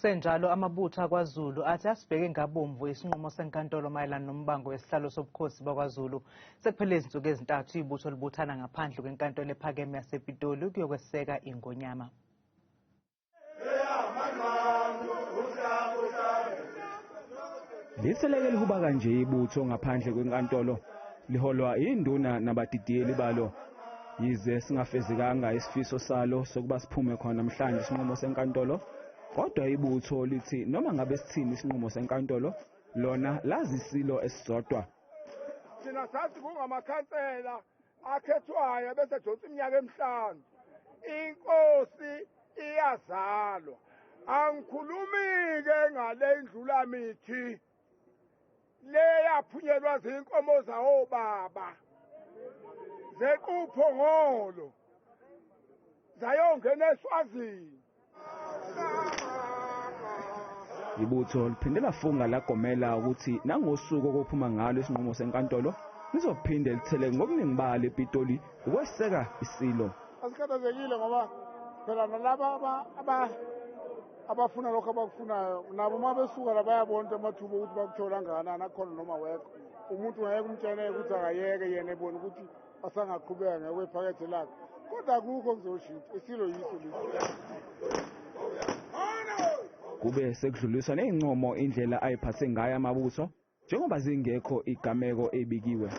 Kusenjalo amabutho akwaZulu athi asibheke ngabomvu isinqumo senkantolo mayelana nombango wesihlalo sobukhosi bakwaZulu. Sekuphele izinsuku ezintathu ibutho libuthana ngaphandle kwenkantolo ephakeme yasePitoli ukuyokweseka iNgonyama. Liseleke lihuba kanje ibutho ngaphandle kwenkantolo liholwa induna nabadidiyeli balo. Yize singafezekanga isifiso salo sokuba siphume khona namhlanje isinqumo senkantolo, kodwa ibutho lithi noma ngabe sithini isinqumo senkantolo, lona lazi isilo esisodwa. Thina sathi kungamakhansela akhethwayo bese edonsa iminyaka emihlanu. Inkosi iyazalwa. Angikhulumi-ke ngale ndlulamithi le yaphunyelwa zinkomo zawobaba zequphongolo zayongena eSwazini. Ibutho liphinde lafunga lagomela ukuthi nangosuku okophuma ngalo isinqumo senkantolo lizophinde lithele ngobuningi balo ePitoli ukweseka isilo. Asikhathazekile ngoba phela nalaba abafuna lokho abakufunayo nabo uma besuka la bayabona ukuthi amathuba okuthi bakuthola angakanani akhona noma wekho. Umuntu ngeke umtshele ukuthi akayeke yena ebona ukuthi asangaqhubeka ngekwephakethe lakhe, kodwa akukho kuzoshintsha, isilo yiso lesi. Kube sekudluliswa nezincomo indlela ayiphathe ngayo amabutho njengoba zingekho igameko ebikiwe.